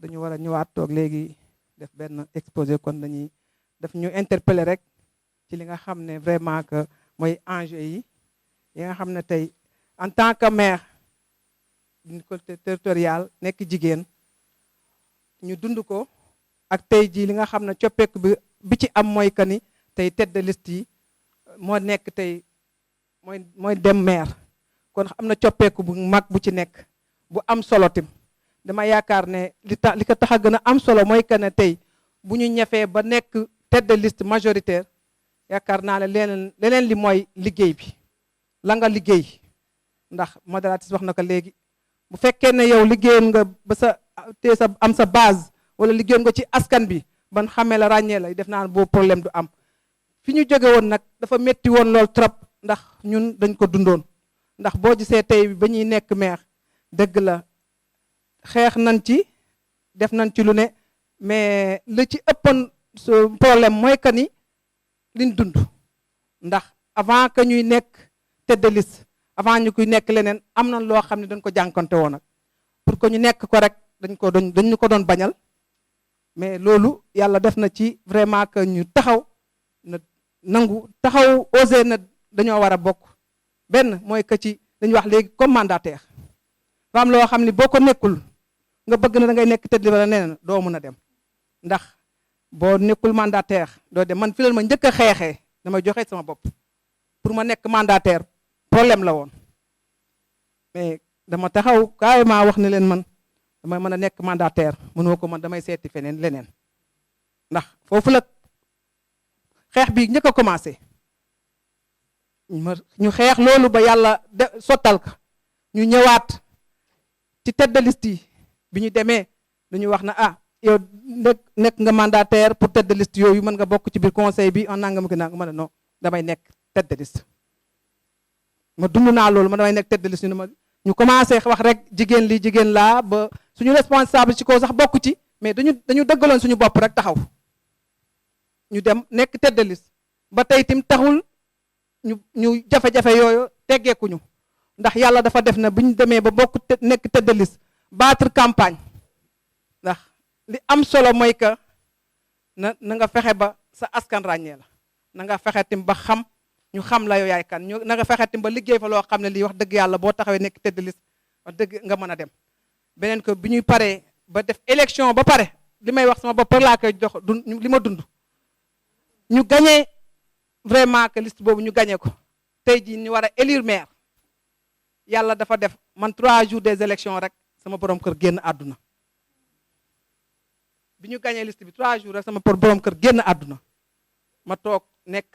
dañu war a ñëwaat toog léegi def benn exposé kon dañuy daf ñu interpeller rek ci li nga xam ne vraiment que mooy enjeu yi nga xam ne tey en tant que maire d'une collectivité territoriale nekk jigéen ñu dund ko ak tey jii li nga xam ne coppeeku bi ci am mooy que ni tey tête de liste yi moo nekk tey mooy dem maire kon am na coppeeku bu mag bu ci nekk bu am solo tim dama yaakaar ne li ko tax a gën a am solo mooy que ne tey bu ñu ñefee ba nekk tête de liste majoritaire yaakaar naa ne leneen li mooy liggéey bi la nga liggéey ndax modératrice wax na ko léegi bu fekkee ne yow liggéeyoon nga ba am sa base wala liggéeyoon nga ci askan bi ban xamee la ràññee la def naa boobu problème du am fi ñu jóge woon nag dafa métti woon lool trop ndax ñun dañ ko dundoon ndax boo gisee tey ba ñuy nekk maire dëgg la xeex nañ ci def nañ ci lu ne mais li ci ëppoon problème mooy que ni liñ dund ndax avant que ñuy nekk tête de liste avant ñu koy nekk leneen am na loo xam ne dañ ko jànkonte woon nag pour que ñu nekk ko rek dañ ko doon bañal mais loolu yàlla def na ci vraiment que ñu taxaw na nangu taxaw osé na dañoo war a bokk benn mooy que ci dañuy wax léegi comme mandataire fa am loo xam ne boo ko nekkul nga bëgg na da ngay nekk tëdd wala neneen doo mën a dem ndax boo nekkul mandataire doo dem man fi la ma njëkk a xeexee damay joxe sama bopp pour ma nekk mandataire problème la woon mais dama taxaw carrément wax ne leen man damay mën a nekk mandataire mënoo ko man damay seeti feneen leneen ndax foofu la xeex bi njëkk a commencé ñu xeex loolu ba yàlla sottal ko ñu ñëwaat ci tête de liste yi bi ñu demee dañu wax na yow nekk nga mandataire pour tête de liste yooyu mën nga bokk ci biir conseil bi en nangam gi nangam ma ne non damay nekk tête de liste ma dund naa loolu ma damay nekk tête de liste ñu commencé wax rek jigéen lii jigéen laa ba suñu responsable ci kaw sax bokk ci mais dañu dëggaloon suñu bopp rek taxaw ñu dem nekk tête de liste ba tey tim taxul ñu jafe-jafe yooyu teggeekuñu ndax yàlla dafa def na bu ñu demee ba bokk nekk tête de liste battre campagne ndax li am solo mooy que na nga fexe ba sa askan ràññee la na nga fexe tim ba ñu xam la yow yaay kan na nga fexe tim ba liggéey fa loo xam ne lii wax dëgg yàlla boo taxawee nekk tête de liste wax dëgg nga mën a dem beneen ko bi ñuy paree ba def élection ba pare li may wax sama bopp laa koy jox li ma dund ñu gagné vraiment que liste boobu ñu gagné ko tey jii ñu war a élire maire yàlla dafa def man 3 jours des élections rek sama borom kër génn àdduna bi ñu gagné liste bi 3 jours rek sama borom kër génn àdduna ma toog nekk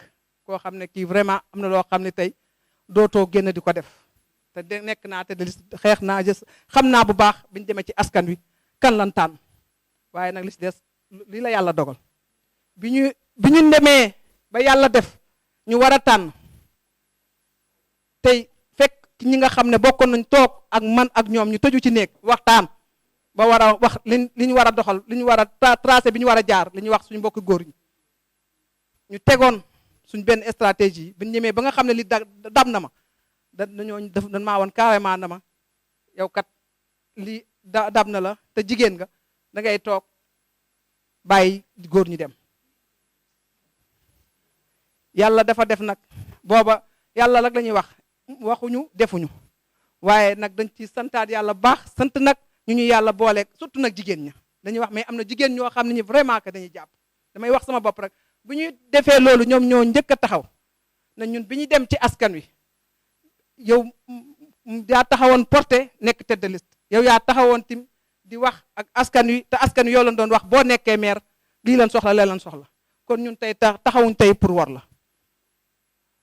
koo xam ne kii vraiment am na loo xam ne tey dootoo génn di ko def te nekk naa te de liste xeex naa xam naa bu baax bi ñu demee ci askan wi kan lan tànn waaye nag li ci des lii la yàlla dogal bi ñu demee ba yàlla def ñu war a tànn tey fekk ñi nga xam ne bokkoon nañ toog ak man ak ñoom ñu tëju ci néeg waxtaan ba war a wax li ñu war a doxal li ñu war a tracé bi ñu war a jaar li ñuy wax suñu mbokki góor ñi ñu tegoon suñ benn stratégie bi ñu ñemee ba nga xam ne li dam na ma dañ maa woon carrément na ma yow kat li dam na la te jigéen nga da ngay toog bàyyi góor ñi dem yàlla dafa def nag booba yàlla nag la ñuy wax waxuñu defuñu waaye nag dañ ci santaat yàlla baax sant nag ñu yàlla booleeg surtout nag jigéen ña dañuy wax mais am na jigéen ñoo xam ne ñi vraiment que dañuy jàpp damay wax sama bopp rek bu ñuy defee loolu ñoom ñoo njëkk a taxaw na ñun bi ñuy dem ci askan wi yow yaa taxawoon porté nekk tête de liste yow yaa taxawoon tim di wax ak askan wi te askan wi yoo leen doon wax boo nekkee maire lii leen soxla lee leen soxla kon ñun tey taxawuñ tey pour war la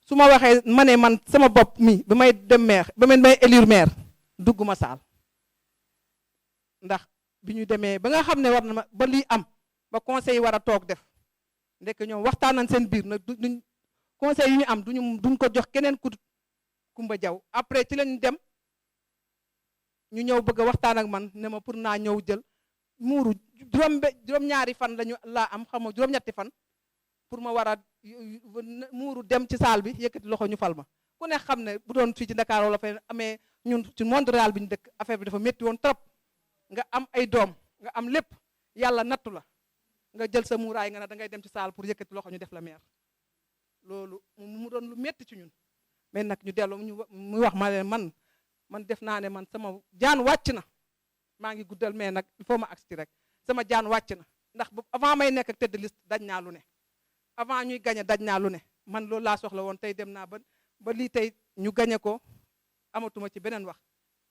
su ma waxee ma ne man sama bopp mi ba may dem maire ba may élire maire dugguma saal ndax bi ñu demee ba nga xam ne war na ma ba lii am ba conseil yi war a toog def ndekk ñoom waxtaan nañ seen biir nag duñ conseil yi ñu am duñ ko jox keneen ku Kumba Jaw après ci lañ dem ñu ñëw bëgg a waxtaan ak man ne ma pour naa ñëw jël muuru juróom-ñaari fan laa am xam nga juróom-ñetti fan pour ma war a muuru dem ci saal bi yëkkati loxo ñu fal ma ku ne xam ne bu doon fii ci Dakar wala fay amee ñun ci monde rural bi ñu dëkk affaire bi dafa métti woon trop nga am ay doom nga am lépp yàlla nattu la nga jël sa muuraay nga ne da ngay dem ci saal pour yëkkati loxo ñu def la maire loolu mu doon lu metti ci ñun mais nag ñu dellu muy wax ma leen man def naa ne man sama jaan wàcc na maa ngi guddal mais nag il faut ma agsi rek sama jaan wàcc na ndax avant may nekk ak tête de liste daj naa lu ne avant ñuy gañe daj naa lu ne man loolu laa soxla woon tey dem naa ba lii tey ñu gañe ko amatuma ci beneen wax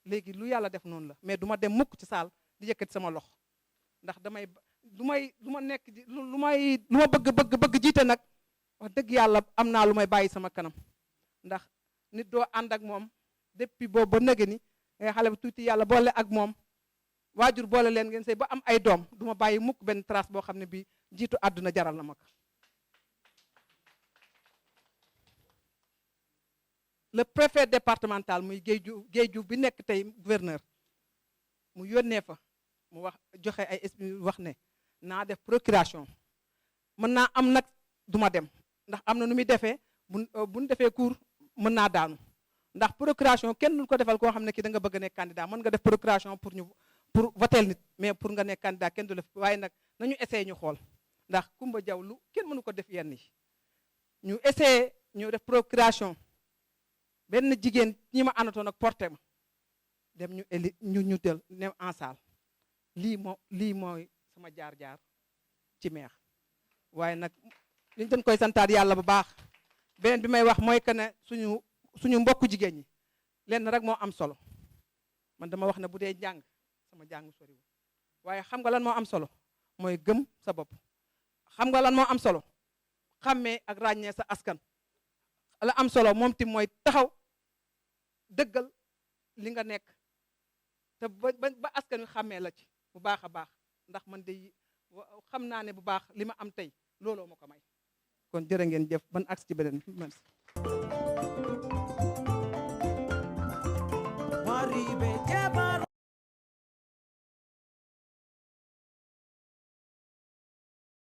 léegi lu yàlla def noonu la mais du ma dem mukk ci saal di yëkkati sama lox ndax lu ma nekk lu ma bëgg jiite nag wax dëgg yàlla am naa lu may bàyyi sama kanam ndax nit doo ànd ak moom depuis boobu ba nëgë ni nga xale bu tuuti yàlla boole ak moom waajur boole leen ngeen sëy ba am ay doom du ma bàyyi mukk benn trace boo xam ne bii jiitu àdduna jaral na ma ko le préfet départemental muy Géeju bi nekk tey gouverneur mu yónnee fa mu wax joxe ay wax ne naa def procuration mën naa am nag du ma dem ndax am na nu muy defee buñ defee cours mën naa daanu ndax procuration kenn du ko defal koo xam ne ki da nga bëgg a nekk candidat mën nga def procuration pour voter nit mais pour nga nekk candidat kenn du def waaye nag nañu essayé ñu xool ndax Kumba Jaw lu kenn mënu ko def yenn yi ñu essayé ñu def procuration benn jigéen ñi ma àndatoon ak porté ma dem ñu del ne en salle lii mooy sama jaar-jaar ci maire waaye nag liñ dañ koy santaat yàlla bu baax beneen bi may wax mooy que ne suñu mbokku jigéen ñi lenn rek moo am solo man dama wax ne bu dee njàng sama jàng soriwul waaye xam nga lan moo am solo mooy gëm sa bopp xam nga lan moo am solo xàmmee ak ràññee sa askan la am solo moom tim mooy taxaw dëggal li nga nekk te ba askan wi xàmmee la ci bu baax a baax ndax man de xam naa ne bu baax li ma am tey looloo ma ko may kon jërë ngeen jëf ban aks ci beneen merci